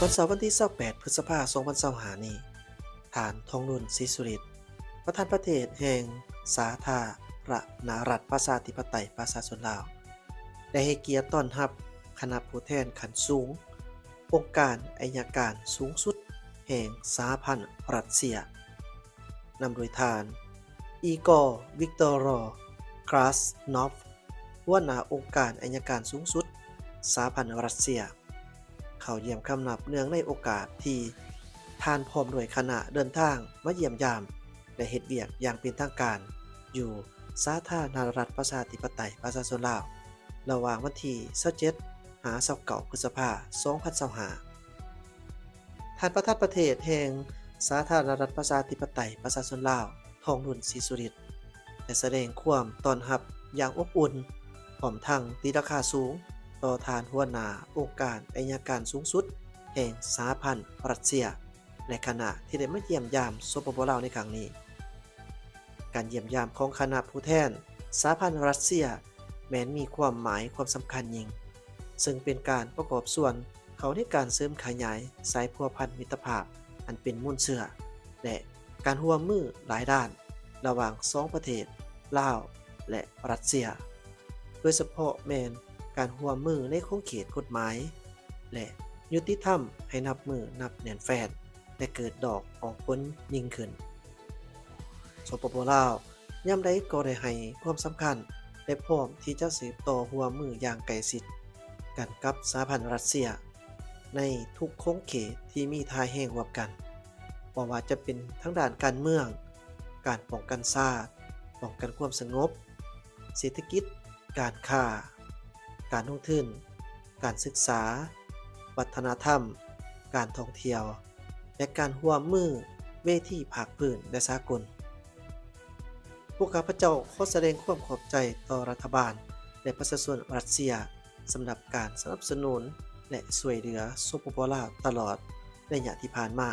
ວັນເສົາວັນທີຊາວແປດ ພຶດສະພາ ສອງພັນຊາວຫ້ານີ້, ທ່ານ ທອງລຸນ ສີສຸລິດ ປະທານປະເທດແຫ່ງສາທາລະນະລັດປະຊາທິປະໄຕປະຊາຊົນລາວ ໄດ້ໃຫ້ກຽດຕ້ອນຮັບຄະນະຜູ້ແທນຂັ້ນສູງ ອົງການໄອຍະການສູງສຸດແຫ່ງສະຫະພັນຣັດເຊຍ ນຳໂດຍທ່ານ ອີກອ ວິກເຕີຣ ກຣາສນອຟ ຫົວໜ້າອົງການໄອຍະການສູງສຸດສະຫະພັນຣັດເຊຍ ເຂົ້າຢ້ຽມຄຳນັບເນື່ອງໃນໂອກາດທີ່ທ່ານພ້ອມດ້ວຍຄະນະເດີນທາງມາຢ້ຽມຢາມ ແລະ ເຮັດວຽກຢ່າງເປັນທາງການຢູ່ສາທາລະນະລັດປະຊາທິປະໄຕປະຊາຊົນລາວ ລະຫວ່າງວັນທີຊາວເຈັດ ຫາ ຊາວເກົ້າ ພຶດສະພາ ສອງພັນຊາວຫ້າ. ທ່ານປະທານປະເທດແຫ່ງສາທາລະນະລັດປະຊາທິປະໄຕປະຊາຊົນລາວ ທອງລຸນ ສີສຸລິດ ໄດ້ສະແດງຄວາມຕ້ອນຮັບຢ່າງອົບອຸ່ນ ພ້ອມທັງຕີລາຄາສູງຕໍ່ທ່ານຫົວໜ້າອົງການໄອຍະການສູງສຸດແຫ່ງສະຫະພັນຣັດເຊຍ ແລະ ຄະນະທີ່ໄດ້ມາຢ້ຽມຢາມ ສປປ ລາວ ໃນຄັ້ງນີ້. ການຢ້ຽມຢາມຂອງຄະນະຜູ້ແທນສະຫະພັນຣັດເຊຍ ແມ່ນມີຄວາມໝາຍຄວາມສຳຄັນຍິ່ງ, ເຊິ່ງເປັນການປະກອບສ່ວນເຂົ້າໃນການເສີມຂະຫຍາຍສາຍພົວພັນມິດຕະພາບອັນເປັນມູນເຊື້ອ ແລະ ການຮ່ວມມືຫຼາຍດ້ານລະຫວ່າງສອງປະເທດ ລາວ ແລະ ຣັດເຊຍ, ໂດຍສະເພາະແມ່ນການຮ່ວມມືໃນຂົງເຂດກົດໝາຍ ແລະ ຍຸຕິທຳໃຫ້ນັບມື້ນັບແໜ້ນແຟ້ນ ແລະ ເກີດດອກອອກຜົນຍິ່ງຂຶ້ນ. ສປປ ລາວ ຍາມໃດກໍໄດ້ໃຫ້ຄວາມສຳຄັນ ແລະ ພ້ອມທີ່ຈະສືບຕໍ່ຮ່ວມມືຢ່າງໃກ້ຊິດກັນກັບສະຫະພັນຣັດເຊຍ ໃນທຸກຂົງເຂດທີ່ມີທ່າແຮງຮ່ວມກັນ, ບໍ່ວ່າຈະເປັນທາງດ້ານການເມືອງ, ການປ້ອງກັນຊາດ, ປ້ອງກັນຄວາມສະຫງົບ, ເສດຖະກິດ, ການຄ້າ, ການລົງທຶນ, ການສຶກສາ, ວັດທະນະທຳ, ການທ່ອງທ່ຽວ ແລະ ການຮ່ວມມືເວທີພາກພື້ນ ແລະ ສາກົນ. ພວກຂ້າພະເຈົ້າຂໍສະແດງຄວາມຂອບໃຈຕໍ່ລັດຖະບານ ແລະ ປະຊາຊົນຣັດເຊຍ ສຳລັບການສະໜັບສະໜູນ ແລະ ຊ່ວຍເຫຼືອ ສປປ ລາວ ຕະຫຼອດໄລຍະທີ່ຜ່ານມາ,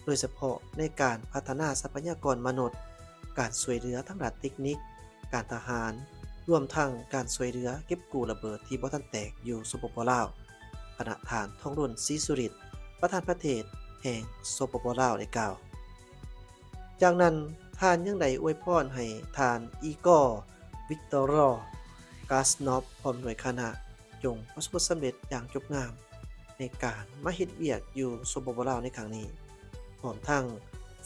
ໂດຍສະເພາະໃນການພັດທະນາຊັບພະຍາກອນມະນຸດ, ການຊ່ວຍເຫຼືອທາງດ້ານເຕັກນິກ, ການທະຫານ, ລວມທັງການຊ່ວຍເຫຼືອເກັບກູ້ລະເບີດທີ່ບໍ່ທັນແຕກຢູ່ ສປປ ລາວ, ພະນະທ່ານ ທອງລຸນ ສີສຸລິດ ປະທານປະເທດແຫ່ງ ສປປ ລາວ ໄດ້ກ່າວ. ຈາກນັ້ນ, ທ່ານຍັງໄດ້ອວຍພອນໃຫ້ທ່ານ ອີກອ ວິກເຕີຣ ກາສນອຟ ພ້ອມດ້ວຍຄະນະ ຈົ່ງປະສົບຜົນສຳເລັດຢ່າງຈົບງາມໃນການມາເຮັດວຽກຢູ່ ສປປ ລາວ ໃນຄັ້ງນີ້, ພ້ອມທັງ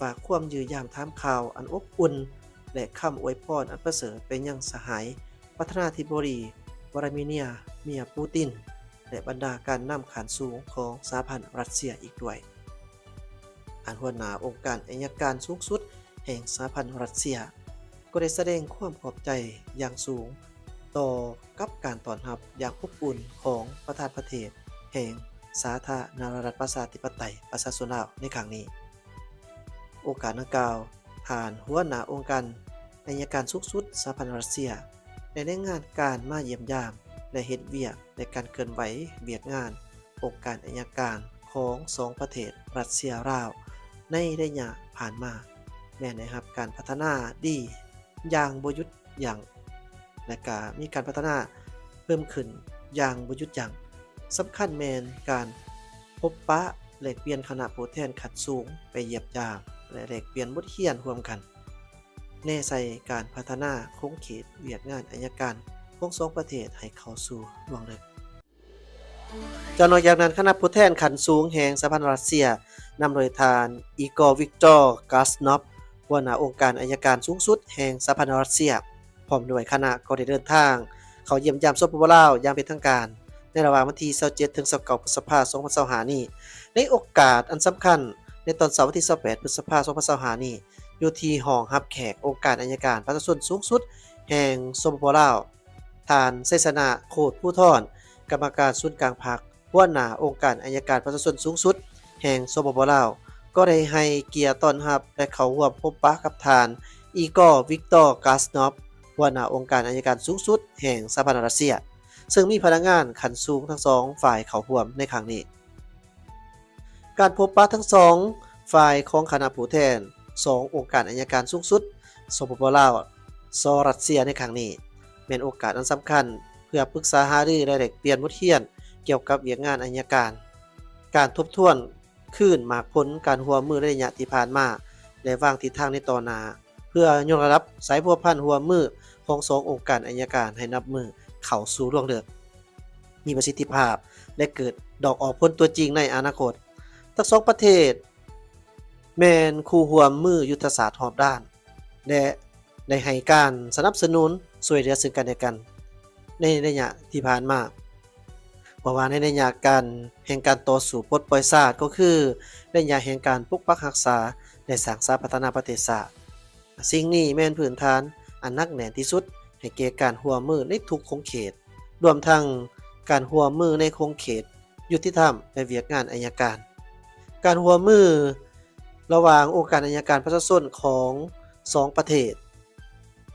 ຝາກຄວາມຢ້ຽມຢາມຖາມຂ່າວອັນອົບອຸ່ນ ແລະ ຄຳອວຍພອນອັນປະເສີດໄປຍັງສະຫາຍປະທານາທິບໍດີ ວລາດີເມຍ ເມຍ ປູຕິນ ແລະ ບັນດາການນຳຂັ້ນສູງຂອງສະຫະພັນຣັດເຊຍອີກດ້ວຍ. ອັນຫົວໜ້າອົງການໄອຍະການສູງສຸດແຫ່ງສະຫະພັນຣັດເຊຍ ກໍໄດ້ສະແດງຄວາມຂອບໃຈຢ່າງສູງຕໍ່ກັບການຕ້ອນຮັບຢ່າງອົບອຸ່ນຂອງປະທານປະເທດແຫ່ງສາທາລະນະລັດປະຊາທິປະໄຕປະຊາຊົນລາວໃນຄັ້ງນີ້. ໂອກາດດັ່ງກ່າວ, ທ່ານຫົວໜ້າອົງການໄອຍະການສູງສຸດສະຫະພັນຣັດເຊຍ ໄດ້ລາຍງານການມາຢ້ຽມຢາມ ແລະ ເຮັດວຽກ ແລະ ການເຄື່ອນໄຫວວຽກງານ ອົງການໄອຍະການຂອງສອງປະເທດ ຣັດເຊຍ-ລາວ ໃນໄລຍະຜ່ານມາ ແມ່ນໄດ້ຮັບການພັດທະນາດີຢ່າງບໍ່ຢຸດຢັ້ງ ແລະ ກະມີການພັດທະນາເພີ່ມຂຶ້ນຢ່າງບໍ່ຢຸດຢັ້ງ. ສຳຄັນແມ່ນການພົບປະແລກປ່ຽນຄະນະຜູ້ແທນຂັ້ນສູງໄປຢ້ຽມຢາມ ແລະ ແລກປ່ຽນບົດຮຽນຮ່ວມກັນ ແນໃສ່ການພັດທະນາຂົງເຂດວຽກງານໄອຍະການຂອງສອງປະເທດໃຫ້ເຂົ້າສູ່ລວງເລິກ. ຈາກ ນອກຈາກນັ້ນ, ຄະນະຜູ້ແທນຂັ້ນສູງແຫ່ງສະຫະພັນຣັດເຊຍ ນຳໂດຍທ່ານ ອີກອ ວິກເຕີ ກາສນອບ ຫົວໜ້າອົງການໄອຍະການສູງສຸດແຫ່ງສະຫະພັນຣັດເຊຍ ພ້ອມດ້ວຍຄະນະ ກໍໄດ້ເດີນທາງເຂົ້າຢ້ຽມຢາມ ສປປ ລາວ ຢ່າງເປັນທາງການ ໃນລະຫວ່າງວັນທີຊາວເຈັດ ເຖິງ ຊາວເກົ້າ ພຶດສະພາ ສອງພັນຊາວຫ້ານີ້ ໃນໂອກາດອັນສຳຄັນ ໃນຕອນເຊົ້າວັນທີຊາວແປດ ພຶດສະພາ ສອງພັນຊາວຫ້ານີ້ ຢູ່ທີ່ຫ້ອງຮັບແຂກອົງການໄອຍະການປະຊາຊົນສູງສຸດແຫ່ງ ສປປ ລາວ, ທ່ານ ໄຊຊະນະ ໂຄດພູທອນ ກຳມະການສູນກາງພັກ, ຫົວໜ້າອົງການໄອຍະການປະຊາຊົນສູງສຸດແຫ່ງ ສປປ ລາວ ກໍໄດ້ໃຫ້ກຽດຕ້ອນຮັບ ແລະ ເຂົ້າຮ່ວມພົບປະກັບທ່ານ ອີກອ ວິກເຕີ ກາສນອບ ຫົວໜ້າອົງການໄອຍະການສູງສຸດແຫ່ງສະຫະພັນຣັດເຊຍ, ເຊິ່ງມີພະນັກງານຂັ້ນສູງທັງສອງຝ່າຍເຂົ້າຮ່ວມໃນຄັ້ງນີ້. ການພົບປະທັງສອງຝ່າຍຂອງຄະນະຜູ້ແທນສອງອົງການໄອຍະການສູງສຸດ ສປປ ລາວ ຊ ຣັດເຊຍ ໃນຄັ້ງນີ້ ແມ່ນໂອກາດອັນສຳຄັນເພື່ອປຶກສາຫາລື ແລະ ແລກປ່ຽນບົດຮຽນກ່ຽວກັບວຽກງານໄອຍະການ ການທົບທວນຄືນໝາກຜົນການຮ່ວມມືໃນໄລຍະທີ່ຜ່ານມາ ແລະ ວາງທິດທາງໃນຕໍ່ໜ້າ ເພື່ອຍົກລະດັບສາຍພົວພັນຮ່ວມມືຂອງສອງອົງການໄອຍະການໃຫ້ນັບມື້ເຂົ້າສູ່ລວງເລິກ, ມີປະສິດທິພາບ ແລະ ເກີດດອກອອກຜົນຕົວຈິງໃນອະນາຄົດ. ທັງສອງປະເທດແມ່ນຄູ່ຮ່ວມມືຍຸດທະສາດຮອບດ້ານ ແລະ ໄດ້ໃຫ້ການສະໜັບສະໜູນຊ່ວຍເຫຼືອເຊິ່ງກັນແລະກັນໃນໄລຍະທີ່ຜ່ານມາ. ເພາະວ່າໃນໄລຍະການແຫ່ງການຕໍ່ສູ້ປົດປ່ອຍຊາດ ກໍຄືໄລຍະແຫ່ງການປົກປັກຮັກສາ ແລະ ສ້າງສາພັດທະນາປະເທດຊາດ. ສິ່ງນີ້ແມ່ນພື້ນຖານອັນໜັກແໜ້ນທີ່ສຸດໃຫ້ແກ່ການຮ່ວມມືໃນທຸກຂົງເຂດ, ລວມທັງການຮ່ວມມືໃນຂົງເຂດຍຸຕິທຳ ແລະ ວຽກງານໄອຍະການ. ການຮ່ວມມືລະຫວ່າງອົງການໄອຍະການປະຊາຊົນຂອງສອງປະເທດ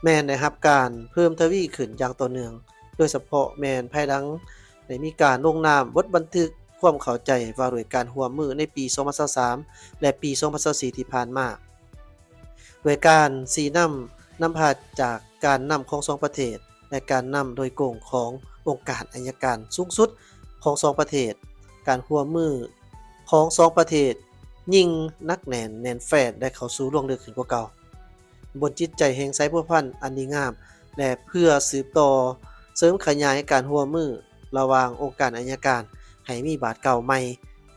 ແມ່ນໄດ້ຮັບການເພີ່ມທະວີຂຶ້ນຢ່າງຕໍ່ເນື່ອງ, ໂດຍສະເພາະແມ່ນພາຍຫຼັງໄດ້ມີການລົງນາມບົດບັນທຶກຄວາມເຂົ້າໃຈວ່າດ້ວຍການຮ່ວມມືໃນປີສອງພັນຊາວສາມ ແລະ ປີສອງພັນຊາວສີ່ທີ່ຜ່ານມາ, ດ້ວຍການຊີ້ນຳນຳພາຈາກການນຳຂອງສອງປະເທດ ແລະ ການນຳໂດຍກົງຂອງອົງການໄອຍະການສູງສຸດຂອງສອງປະເທດ, ການຮ່ວມມືຂອງສອງປະເທດຍິ່ງໜັກແໜ້ນແໜ້ນແຟ້ນ ແລະ ເຂົ້າສູ່ລວງເລິກຂຶ້ນກວ່າເກົ່າ. ບົນຈິດໃຈແຫ່ງສາຍພົວພັນອັນດີງາມ ແລະ ເພື່ອສືບຕໍ່ເສີມຂະຫຍາຍການຮ່ວມມືລະຫວ່າງອົງການໄອຍະການໃຫ້ມີບາດກ້າວໃໝ່,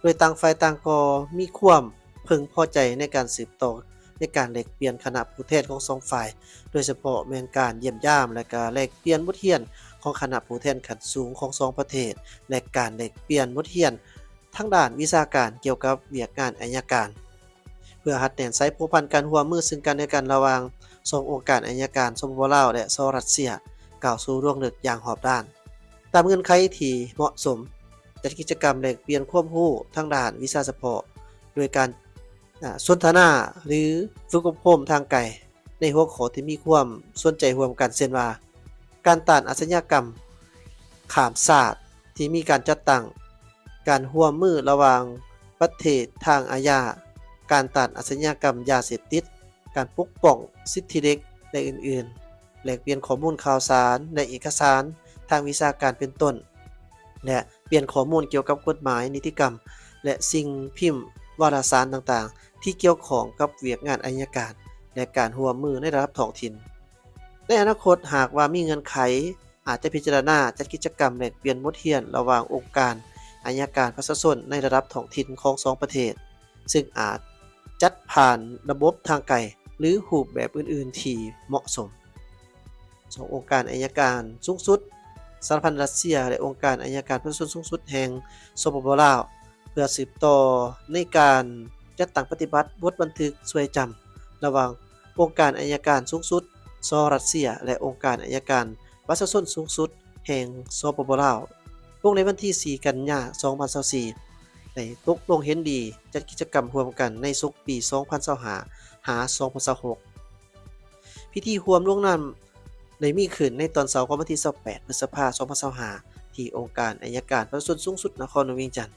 ໂດຍຕ່າງຝ່າຍຕ່າງກໍມີຄວາມເພິ່ງພໍໃຈໃນການສືບຕໍ່ໃນການແລກປ່ຽນຄະນະຜູ້ແທນຂອງສອງຝ່າຍ, ໂດຍສະເພາະແມ່ນການຢ້ຽມຢາມ ແລະ ກະແລກປ່ຽນບົດຮຽນຂອງຄະນະຜູ້ແທນຂັ້ນສູງຂອງສອງປະເທດ ແລະ ການແລກປ່ຽນບົດຮຽນ ທາງດ້ານວິຊາການກ່ຽວກັບວຽກງານໄອຍະການ, ເພື່ອຮັດແໜ້ນສາຍພົວພັນການຮ່ວມມືເຊິ່ງກັນແລະກັນລະຫວ່າງສອງອົງການໄອຍະການ ສປປ ລາວ ແລະ ສ ລັດເຊຍ ກ້າວສູ່ລວງເລິກຢ່າງຮອບດ້ານ. ຕາມເງື່ອນໄຂທີ່ເໝາະສົມ, ຈັດກິດຈະກຳແລກປ່ຽນຄວາມຮູ້ທາງດ້ານວິຊາສະເພາະ ໂດຍການ ອາ ສົນທະນາ ຫຼື ຝຶກອົບຮົມທາງໄກ ໃນຫົວຂໍ້ທີ່ມີຄວາມສົນໃຈຮ່ວມກັນ ເຊັ່ນວ່າ ການຕ້ານອາດຊະຍາກຳຂ້າມຊາດທີ່ມີການຈັດຕັ້ງ, ການຮ່ວມມືລະຫວ່າງປະເທດທາງອາຍາ, ການຕ້ານອາດຊະຍາກຳຢາເສບຕິດ, ການປົກປ້ອງສິດທິເດັກ ແລະ ອື່ນໆ, ແລກປ່ຽນຂໍ້ມູນຂ່າວສານ ແລະ ເອກະສານທາງວິຊາການເປັນຕົ້ນ ແລະ ປ່ຽນຂໍ້ມູນກ່ຽວກັບກົດໝາຍ, ນິຕິກຳ ແລະ ສິ່ງພິມວາລະສານຕ່າງໆ ທີ່ກ່ຽວຂ້ອງກັບວຽກງານໄອຍະການ ແລະ ການຮ່ວມມືໃນລະດັບທ້ອງຖິ່ນ. ໃນອະນາຄົດ, ຫາກວ່າມີເງື່ອນໄຂ, ອາດຈະພິຈາລະນາຈັດກິດຈະກຳແລກປ່ຽນບົດຮຽນລະຫວ່າງອົງການໄອຍະການປະຊາຊົນໃນລະດັບທ້ອງຖິ່ນຂອງສອງປະເທດ, ເຊິ່ງອາດຈັດຜ່ານລະບົບທາງໄກ ຫຼື ຮູບແບບອື່ນໆທີ່ເໝາະສົມ. ສອງອົງການໄອຍະການສູງສຸດສະຫະພັນລັດເຊຍ ແລະ ອົງການໄອຍະການປະຊາຊົນສູງສຸດແຫ່ງ ສປປ ລາວ ເພື່ອສືບຕໍ່ໃນການຈັດຕັ້ງປະຕິບັດບົດບັນທຶກຊ່ວຍຈຳລະຫວ່າງອົງການໄອຍະການສູງສຸດ ສ ລັດເຊຍ ແລະ ອົງການໄອຍະການປະຊາຊົນສູງສຸດແຫ່ງ ສປປ ລາວ ລົງໃນວັນທີສີ່ ກັນຍາ ສອງພັນຊາວສີ່ ໄດ້ຕົກລົງເຫັນດີຈັດກິດຈະກຳຮ່ວມກັນໃນສົກປີສອງພັນຊາວຫ້າ ຫາ ສອງພັນຊາວຫົກ. ພິທີຮ່ວມລົງນາມໄດ້ມີຂຶ້ນໃນຕອນເຊົ້າຂອງວັນທີຊາວແປດ ພຶດສະພາ ສອງພັນຊາວຫ້າ ທີ່ອົງການໄອຍະການປະຊາຊົນສູງສຸດນະຄອນຫຼວງວຽງຈັນ,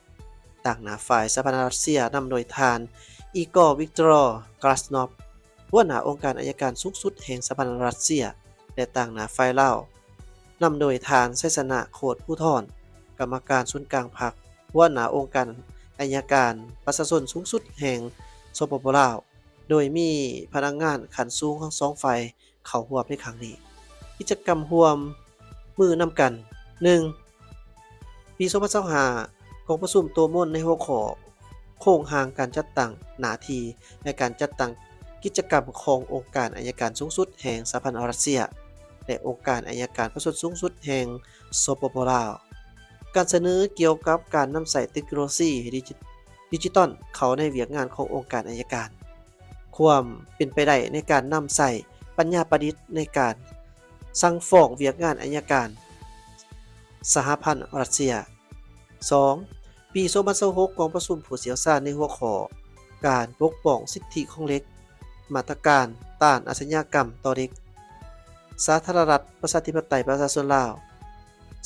ຕາງໜ້າຝ່າຍສະຫະພັນລັດເຊຍ ນຳໂດຍທ່ານ ອີກໍ ວິກເຕີ ກຣາສນອບ ຫົວໜ້າອົງການໄອຍະການສູງສຸດແຫ່ງສະຫະພັນລັດເຊຍ ແລະ ຕາງໜ້າຝ່າຍລາວ ນຳໂດຍທ່ານ ໄຊຊະນະ ໂຄດພູທອນ ກຳມະການສູນກາງພັກ, ຫົວໜ້າອົງການໄອຍະການປະຊາຊົນສູງສຸດແຫ່ງ ສປປ ລາວ ໂດຍມີພະນັກງານຂັ້ນສູງທັງສອງຝ່າຍເຂົ້າຮ່ວມໃນຄັ້ງນີ້. ກິດຈະກຳຮ່ວມມືນຳກັນ ໜຶ່ງ ປີສອງພັນຊາວຫ້າ ກອງປະຊຸມໂຕະມົນໃນຫົວຂໍ້ ໂຄງຮ່າງການຈັດຕັ້ງໜ້າທີ່ ແລະ ການຈັດຕັ້ງກິດຈະກຳຂອງອົງການໄອຍະການສູງສຸດແຫ່ງສະຫະພັນລັດເຊຍ ແລະ ອົງການໄອຍະການປະຊາຊົນສູງສຸດແຫ່ງ ສປປ ລາວ, ການສະເໜີກ່ຽວກັບການນຳໃຊ້ເຕັກໂນໂລຊີດິຈິ ດິຈິຕອນເຂົ້າໃນວຽກງານຂອງອົງການໄອຍະການ, ຄວາມເປັນໄປໄດ້ໃນການນຳໃຊ້ປັນຍາປະດິດໃນການສັ່ງຟ້ອງວຽກງານໄອຍະການສະຫະພັນລັດເຊຍ. ສອງ ປີສອງພັນຊາວຫົກ ກອງປະຊຸມຜູ້ຊ່ຽວຊານໃນຫົວຂໍ້ ການປົກປ້ອງສິດທິຂອງເດັກ, ມາດຕະການຕ້ານອາດຊະຍາກຳຕໍ່ເດັກ, ສາທາລະນະລັດ ປະຊາທິປະໄຕ ປະຊາຊົນລາວ.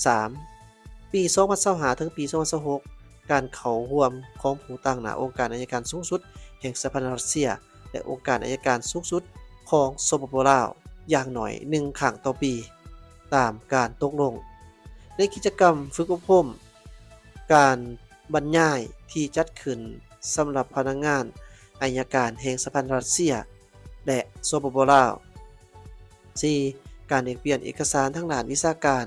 ສາມ ປີສອງພັນຊາວຫ້າ ເຖິງປີສອງພັນຊາວຫົກ ການເຂົ້າຮ່ວມຂອງຜູ້ຕາງໜ້າອົງການໄອຍະການສູງສຸດແຫ່ງສະຫະພັນລັດເຊຍ ແລະ ອົງການໄອຍະການສູງສຸດຂອງ ສປປ ລາວ ຢ່າງໜ້ອຍໜຶ່ງຄັ້ງຕໍ່ປີ ຕາມການຕົກລົງ. ໃນກິດຈະກຳຝຶກອົບຮົມ ການ ບັນຍາຍທີ່ຈັດຂຶ້ນສຳລັບພະນັກງານໄອຍະການແຫ່ງສະຫະພັນລັດເຊຍ ແລະ ສປປ ລາວ. ສີ່. ການແລກປ່ຽນເອກະສານທາງດ້ານວິຊາການ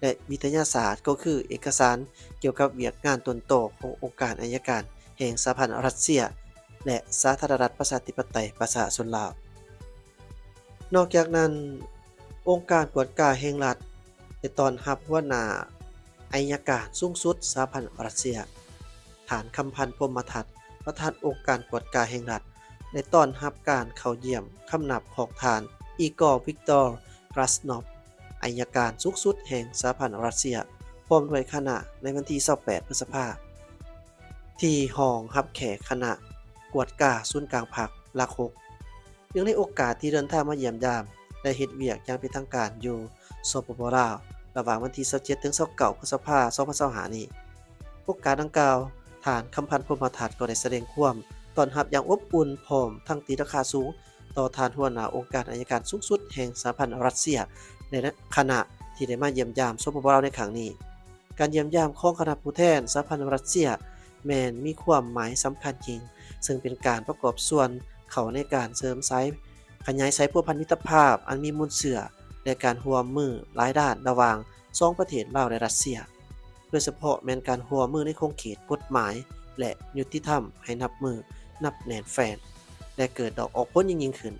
ແລະ ວິທະຍາສາດ ກໍຄືເອກະສານກ່ຽວກັບວຽກງານຕົ້ນຕໍຂອງອົງການໄອຍະການແຫ່ງສະຫະພັນລັດເຊຍ ແລະ ສາທາລະນະລັດປະຊາທິປະໄຕປະຊາຊົນລາວ. ນອກຈາກນັ້ນ, ອົງການກວດກາແຫ່ງລັດ ໄດ້ຕ້ອນຮັບຫົວໜ້າໄອຍະການສູງສຸດສະຫະພັນລັດເຊຍ, ທ່ານ ຄຳພັນ ພົມມະທັດ ປະທານອົງການກວດກາແຫ່ງລັດ ໄດ້ຕ້ອນຮັບການເຂົ້າຢ້ຽມຄຳນັບຂອງທ່ານ ອີກອ ວິກຕໍ ກຣາສນອບ ໄອຍະການສູງສຸດແຫ່ງສະຫະພັນລັດເຊຍ ພ້ອມດ້ວຍຄະນະ ໃນວັນທີຊາວແປດ ພຶດສະພາ ທີ່ຫ້ອງຮັບແຂກຄະນະກວດກາສູນກາງພັກ ຫຼັກຫົກ. ເນື່ອງໃນໂອກາດທີ່ເດີນທາງມາຢ້ຽມຢາມ ແລະ ເຮັດວຽກຢ່າງເປັນທາງການຢູ່ ສປປ ລາວ ລະຫວ່າງວັນທີຊາວເຈັດ ເຖິງ ຊາວເກົ້າ ພຶດສະພາ ສອງພັນຊາວຫ້າ ນີ້, ໂອກາດດັ່ງກ່າວ, ທ່ານ ຄຳພັນ ພົມມະທັດ ກໍໄດ້ສະແດງຄວາມຕ້ອນຮັບຢ່າງອົບອຸ່ນ ພ້ອມທັງຕີລາຄາສູງຕໍ່ທ່ານຫົວໜ້າອົງການໄອຍະການສູງສຸດແຫ່ງສະຫະພັນລັດເຊຍ ໃນຂະນະທີ່ໄດ້ມາຢ້ຽມຢາມ ສປປ ລາວ ໃນຄັ້ງນີ້. ການຢ້ຽມຢາມຂອງຄະນະຜູ້ແທນສະຫະພັນລັດເຊຍ ແມ່ນມີຄວາມໝາຍສຳຄັນຍິ່ງ, ເຊິ່ງເປັນການປະກອບສ່ວນເຂົ້າໃນການເສີມສາຍ ຂະຫຍາຍສາຍພົວພັນມິດຕະພາບອັນມີມູນເຊື້ອ ແລະ ການຮ່ວມມືຫຼາຍດ້ານລະຫວ່າງສອງປະເທດລາວ ແລະ ຣັດເຊຍ, ໂດຍສະເພາະແມ່ນການຮ່ວມມືໃນຂົງເຂດກົດໝາຍ ແລະ ຍຸຕິທຳໃຫ້ນັບມື້ນັບແໜ້ນແຟ້ນ ແລະ ເກີດດອກອອກຜົນຍິ່ງໆຂຶ້ນ.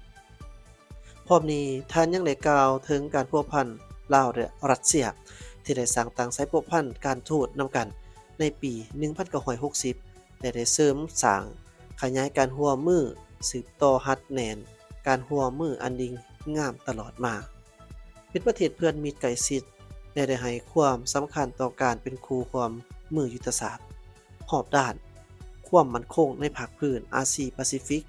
ພ້ອມນີ້, ທ່ານຍັງໄດ້ກ່າວເຖິງການພົວພັນລາວ ແລະ ຣັດເຊຍ ທີ່ໄດ້ສ້າງຕັ້ງສາຍພົວພັນການທູດນຳກັນໃນປີໜຶ່ງພັນເກົ້າຮ້ອຍຫົກສິບ ແລະ ໄດ້ເສີມສ້າງຂະຫຍາຍການຮ່ວມມື ສືບຕໍ່ຮັດແໜ້ນການຮ່ວມມືອັນດີງາມຕະຫຼອດມາ, ເປັນປະເທດເພື່ອນມິດໃກ້ຊິດ ແລະ ໄດ້ໃຫ້ຄວາມສຳຄັນຕໍ່ການເປັນຄູ່ຮ່ວມມືຍຸດທະສາດຮອບດ້ານຄວາມໝັ້ນຄົງໃນພາກພື້ນອາຊີປາຊີຟິກ.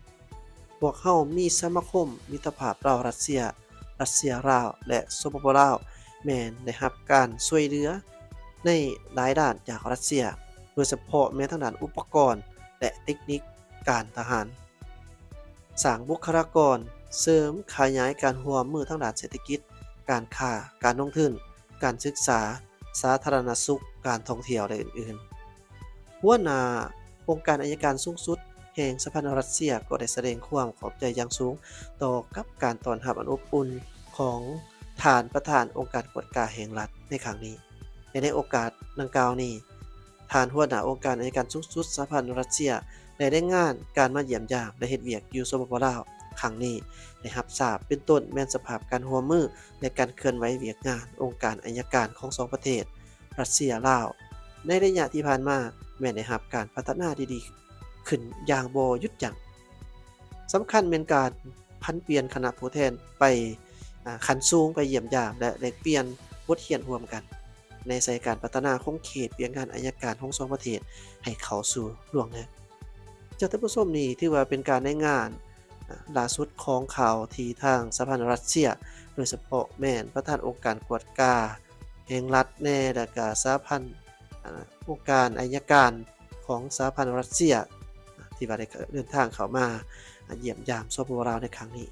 ພວກເຮົາມີສະມາຄົມມິດຕະພາບລາວ-ຣັດເຊຍ, ຣັດເຊຍ-ລາວ ແລະ ສປປ ລາວ ແມ່ນໄດ້ຮັບການຊ່ວຍເຫຼືອໃນຫຼາຍດ້ານຈາກຣັດເຊຍ, ໂດຍສະເພາະແມ່ນທາງດ້ານອຸປະກອນ ແລະ ເຕັກນິກການທະຫານ, ສ້າງບຸກຄະລາກອນ, ເສີມຂະຫຍາຍການຮ່ວມມືທາງດ້ານເສດຖະກິດ, ການຄ້າ, ການລົງທຶນ, ການສຶກສາ, ສາທາລະນະສຸກ, ການທ່ອງທ່ຽວ ແລະ ອື່ນໆ. ຫົວໜ້າອົງການໄອຍະການສູງສຸດແຫ່ງສະຫະພັນລັດເຊຍ ກໍໄດ້ສະແດງຄວາມຂອບໃຈຢ່າງສູງຕໍ່ກັບການຕ້ອນຮັບອັນອົບອຸ່ນຂອງທ່ານປະທານອົງການກວດກາແຫ່ງລັດໃນຄັ້ງນີ້ ແລະ ໃນໂອກາດດັ່ງກ່າວນີ້, ທ່ານຫົວໜ້າອົງການໄອຍະການສູງສຸດສະຫະພັນລັດເຊຍ ໄດ້ລາຍງານການມາຢ້ຽມຢາມ ແລະ ເຮັດວຽກຢູ່ ສປປ ລາວ ຄັ້ງນີ້ ໄດ້ຮັບຊາບ, ເປັນຕົ້ນແມ່ນສະພາບການຮ່ວມມື ແລະ ການເຄື່ອນໄຫວວຽກງານອົງການໄອຍະການຂອງສອງປະເທດ ຣັດເຊຍ-ລາວ ໃນໄລຍະທີ່ຜ່ານມາ ແມ່ນໄດ້ຮັບການພັດທະນາທີ່ດີຂຶ້ນຢ່າງບໍ່ຢຸດຢັ້ງ. ສຳຄັນແມ່ນການຜັນປ່ຽນຄະນະຜູ້ແທນໄປ, ອາ, ຂັ້ນສູງໄປຢ້ຽມຢາມ ແລະ ແລກປ່ຽນບົດຮຽນຮ່ວມກັນ ໃນສາຍການພັດທະນາຂົງເຂດວຽກງານໄອຍະການຂອງສອງປະເທດໃຫ້ເຂົ້າສູ່ລວງໜ້າ. ເຈົ້າທ່ານຜູ້ຊົມ, ນີ້ຖືວ່າເປັນການລາຍງານ ອາ ລ່າສຸດຂອງຂ່າວທີ່ທາງສະຫະພັນລັດເຊຍ, ໂດຍສະເພາະແມ່ນປະທານອົງການກວດກາແຫ່ງລັດແດ່ ແລ້ວກະສະຫະພັນ ອາ ອົງການໄອຍະການຂອງສະຫະພັນລັດເຊຍ ທີ່ວ່າໄດ້ເດີນທາງເຂົ້າມາ ອາ ຢ້ຽມຢາມ ສປປ ລາວ ໃນຄັ້ງນີ້.